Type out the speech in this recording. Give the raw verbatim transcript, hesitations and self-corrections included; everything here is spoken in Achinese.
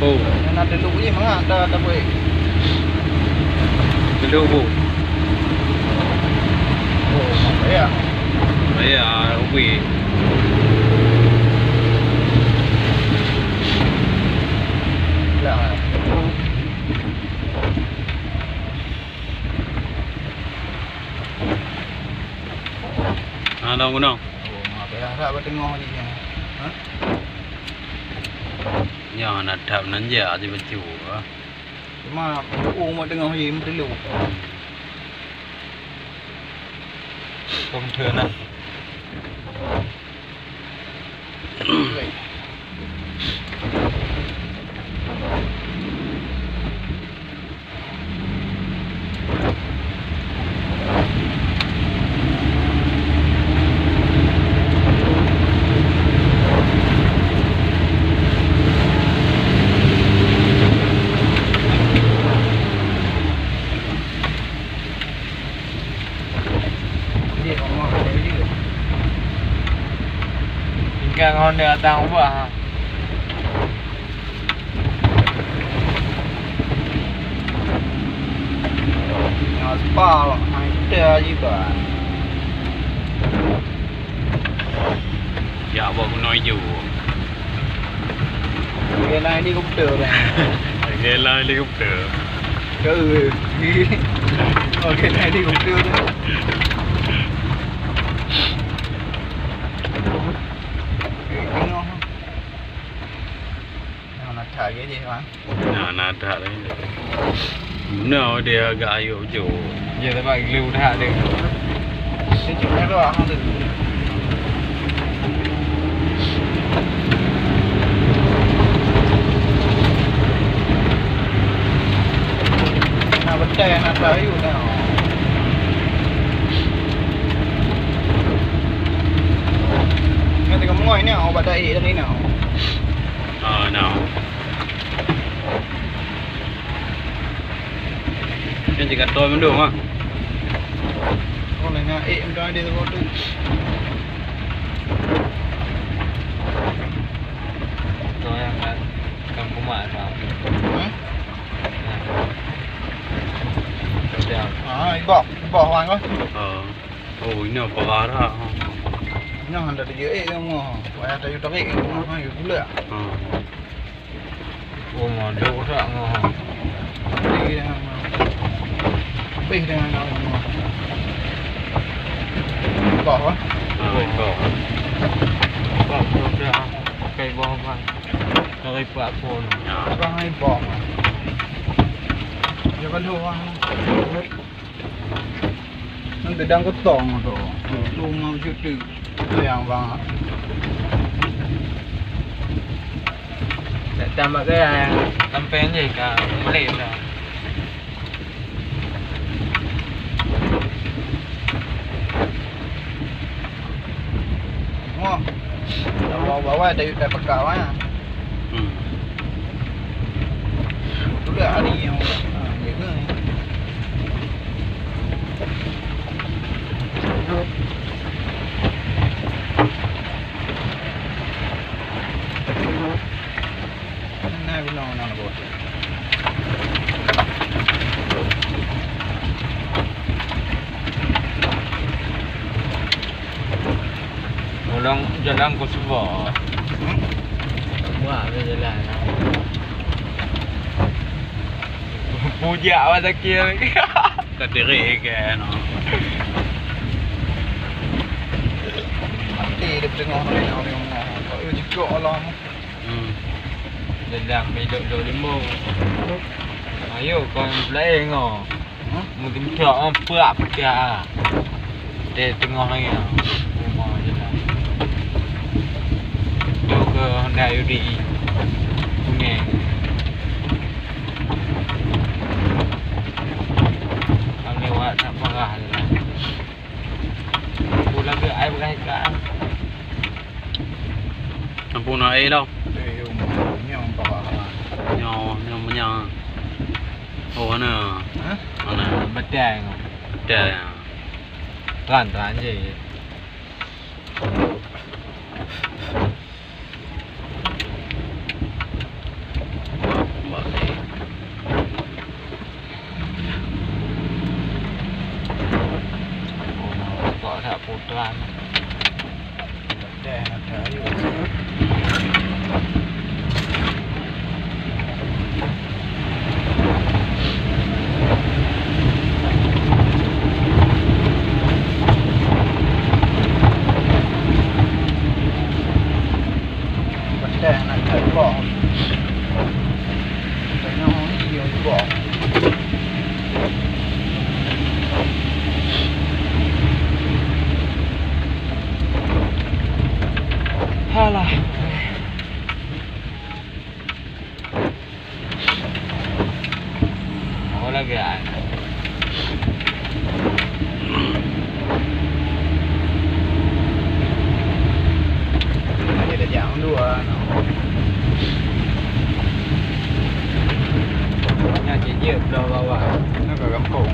Oh. Nyan na teuluk jih mangat dah tabuet. Teuluk bu. Oh, ya. Ya, ubi. Lah. Ah, dong gunong. Oh, ma payah rap bak teungoh jih nyan. Ha? Nyan na that nan jak di bacut, ah. Cuma, oh, mak teungoh jih, meuteuluk. Kong thon na. Tinggai ngon dia datang ubah, ha. Aspal, hai, teuh jiban. Ya, buat gunong ijo. Oke, nah, ini komputer, nah. Oke, lah, ini komputer. Ke, oke, nah, ini komputer, nah. Oke, tengok. Nah, nak cari aja, Bang. Nah, na that lagi. Beuna dia agak ayok jo. Ya, tapi gelu that dia. Dia cuma dua orang tu. Nah, betul yang nak tahu dah. Kan tengah mengoh ni, obat daik dari ni. Ah, nah. Nyan cit ka toe mandum, ah. Oh, lagèe ék mandum di sigoe tu. Toe nyang ka, ka kumat, Pak. Hah? Nah. Sedang. Ah, ibak, ibak wan kah? Ah. Oh, ini apa arah? Nyoh anda tujok ék kamoe. Payah tayue tarék kamoe, ha, yue pulak. Ah. Oh, ngon dok dak ngon. Pih dengan ngon. Pih dengan ngon. Kok, ha? Ah, kok. Kok, kok dah pakai bawah, bang. Dari Pak Pon. Ya. Bang, hai, bang. Dia kan orang. Nyan geudang keutong tu. Luma bacut teuk. Sayang bangat. Tak tamat ke yang sampeng je ka malem dah. Wah. Bawa-bawa dari utai pekak wah. Hmm. Betul dah hari yang, ha, dia ke. Nah, guna, guna, guna. Ulang jalan ku suba. Hmm? Buat ke jalan. Pujak awak sakit. Ka diri ke, no. Mati dia tengok ni, ni, ni. Kok dia jikok alam. Hmm. Dendam hidup dua limbo. Ayo, kau yang lain kau. Hmm? Mungkin tak nampak pecah. Dia tengah ni. Rumah je lah. Tu ke Honda U D I. Kuning. Kami awak tak parah je lah. Aku lagi ai bekas ikan. Ampun, ai dah. Eh, nyoe parah. Nyoe, nyoe menyang. Oh, mana? Hah? Mana? Betai. Betai. Tran, tran je. Halah. Oh, lagèe ai. Ayo dah jam dua, no. Banyak cek je belah bawah. Nak ke kampung.